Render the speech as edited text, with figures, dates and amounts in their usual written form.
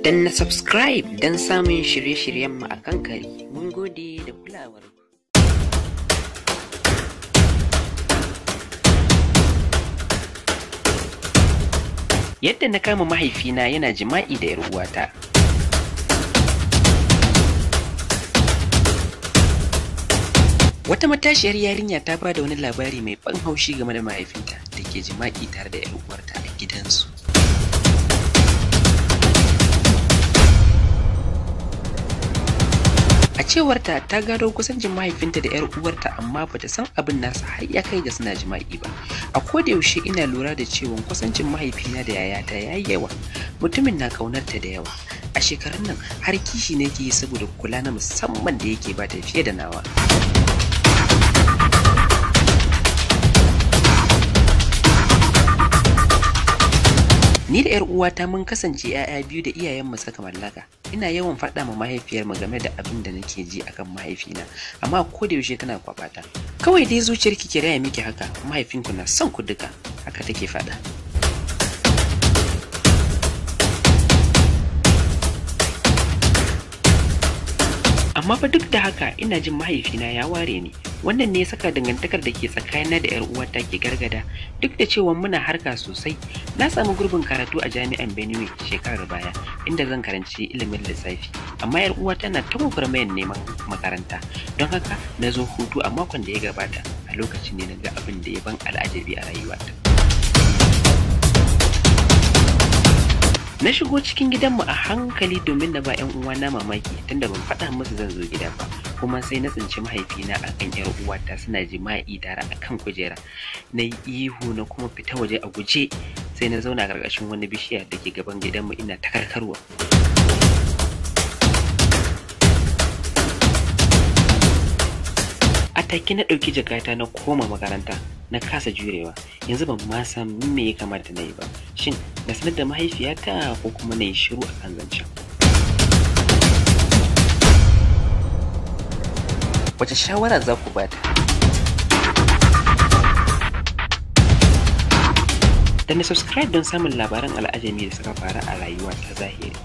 Danna subscribe don samun shirye-shiryenmu a kan kari. Mun gode da kulawar ku. Yadda na kama mahaifina yana jima'i da 'yar uwata. Wata matashiyar yarinya ta ba da wani labari mai ban haushi game da mahaifinta da ke jima'i tare da 'yar uwarta a gidansu. A cewarta ta gado kusancin mahaifinta da 'yar uwarta, amma bata san abin nasa har ya kai ga suna jima'i ba. A koda yaushe ina lura da cewa kusancin mahaifina da yayata yayi yawa. Mutumin na ƙaunarta da yawa. A shekarun nan har kishi nake yi saboda kula na musamman da yake bata fiye da nawa. Ni da 'yar uwata mun kasance 'ya'ya biyu da iyayenmu suka mallaka. Ina yawan faɗa ma mahaifiyarmu game da abin da nake ji akan mahaifina, amma ko da yaushe tana kwaɓata. Kawai dai zuciyarki ki raya miki haka, mahaifinku na son ku duka, haka take faɗa. Amma fa duk da haka ina jin mahaifina ya ware ni. Wannan ne ya saka dangantakar da ke tsakanina da 'yar uwata ke gargada, duk da cewa muna harka sosai. Na samu gurbin karatu a jami'an Benue shekarar baya, inda zan karanci ilimin lissafi. Amma 'yar uwata na ta gwagwarmayar neman makaranta, don haka na zo hutu a makon da ya gabata. A lokacin ne na ga abin da ya ban al'ajabi a rayuwata. Na shigo cikin gidanmu a hankali domin na ba 'yan uwana mamaki, tunda ban faɗa musu zan zo gida ba, kuma sai na tsinci mahaifina a kan 'yar uwata suna jima'i tare a kan kujera. Na yi ihu na kuma fita waje a guje, sai na zauna a ƙarƙashin wani bishiya da ke gaban gidanmu ina ta karkarwa. A take na ɗauki jakata na koma makaranta, na kasa jurewa. Yanzu ban ma san me ya kamata na yi ba. Shin na sanar da mahaifiyata ko kuma na yi shiru a kan zancen? Wace shawara za ku bata? Da na subscribe don samun labaran al'ajabi da suka faru a rayuwa ta zahiri.